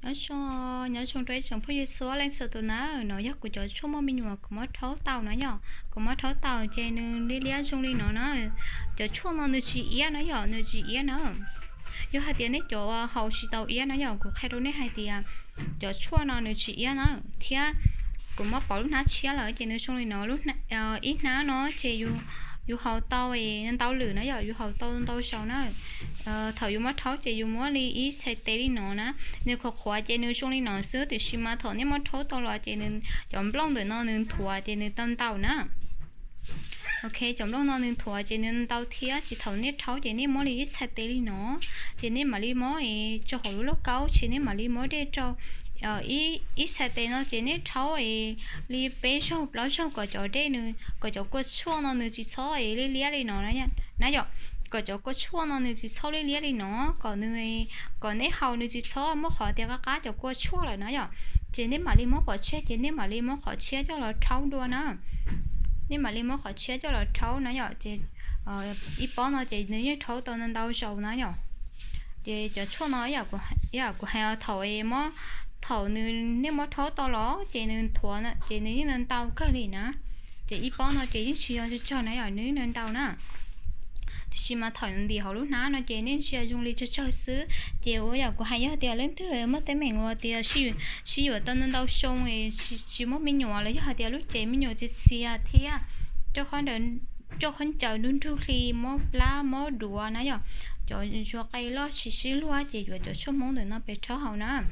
Nyob zoo, nyob zoo rau ib tsoom phooj ywg txhua leej txhua tus na. No yog kuv cov tshuaj muaj me nyuam kuv muab rhaub tau na yom. Kuv muab rhaub tau ces nws liab liab zoo li no na. Cov tshuaj no nws tsis iab na yom, nws tsis iab na. Yog hais tias nej cov haus tsis tau iab na yom, kuv qhia rau nej hais tias cov tshuaj no nws tsis iab na. Thiab kuv muab pauv lub hnab tshiab lawm ces nws zoo li no. Ib hnab no ces yus haus tau ntau lwm na yom, yus haus tau ntau zaus na. Thaum yus muab rhaub ces yus muab li ib txhais tes li no na. Nws qhuav qhuav ces nws zoo li no xwb, tiam sis mas thaum nej muab rhaub tau los ces nws cov nplooj ntawm no nws nthuav ces nws tau ntau na. Ok, cov nplooj no nws nthuav ces nws ntau thiab, ces thaum nej rhaub ces nej muab li ib txhais tes li no, ces nej mam li muab tso hauv lub lauj kaub, ces nej mam li muab dej rau ib txhais tes no, ces nej rhaub li peb zaug plaub zaug kom cov dej nws, kom cov kua tshuaj no nws tsis txhob liab liab li no na yom. Kom cov kua tshuaj no nws tsis txhob liab liab li no, kom nws, kom nej haus nws tsis txhob muaj qhov tias qab qab cov kua tshuaj lawm na yom. Ces nej mam li muab qhov tshiab, ces nej mam li muab qhov tshiab coj los rhaub dua na. Nej mam li muab qhov tshiab coj los rhaub na yom. Ces ib pob no ces nws yeej rhaub tau ntau zaus na yom. Ces cov tshuaj no ib yam kuv hais thaum, thaum nws, nej muab rhaub tau los ces nws nthuav ces nws yeej ntau kawg li na. Ces ib pob no ces yeej tsis yog tsawg tsawg na yom, nws yeej ntau na. Tiam sis mas thaum ntim hauv lub hnab no ces nej ntsia zoo li tsawg tsawg xwb. Ces ua yam kuv hais, yog tias leej twg muaj teeb meem uas tias sib yuav tau ntau xyoo tsis muaj me nyuam los yog hais tias lub cev me nyuam txias txias thiab coj khaub ncaws nrug nrug hli, mob plab mob duav na yom, cov ntsuag qe loj tsis sib luag ces yuav cov tshuaj Hmoob ntawm no pes rhaub haus na.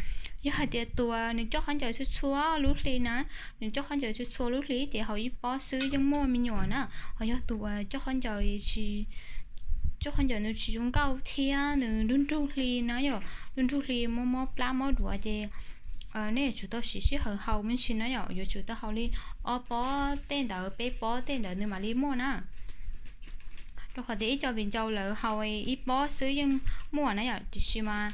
Yog hais tias tus uas nws coj khaub ncaws txhua txhua lub hli na, nws coj khaub ncaws txhua txhua lub hli ces haus ib pob xwb yeej muaj me nyuam na. Ho yog tus uas coj khaub ncaws, coj khaub ncaws nws tsis zoo nkauj thiab nws nrug nrug hli na yom, nrug nrug hli mob mob plab mob duav ces nej yuav tsum tau siv sij hawm haus me ntsis na yom, yuav tsum tau haus li ob pob tej ntawd peb pob tej ntawd nws mam li muaj na. Rau qhov tias ib co viv ncaus lawv haus ib pob xwb yeej muaj na yom, tiam sis mas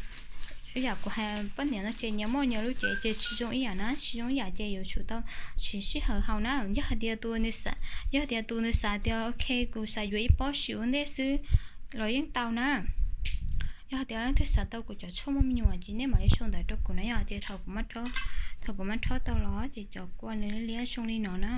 ib yam kuv hais poj niam no ces nyias muaj nyias lub cev ces tsis zoo ib yam na, tsis zoo ib yam ces yuav tsum tau siv sij hawm haus na. Yog hais tias tus nws xav, yog hais tias tus nws xav tias ok kuv xav yuav ib pob sim ua ntej xwb los yeej tau na. Yog hais tias leej twg xav tau kuv cov tshuaj muaj me nyuam ces nej mam li sau ntawv rau kuv na yom, ces thaum kuv muab rhaub tau los ces cov kua nws liab zoo li no na.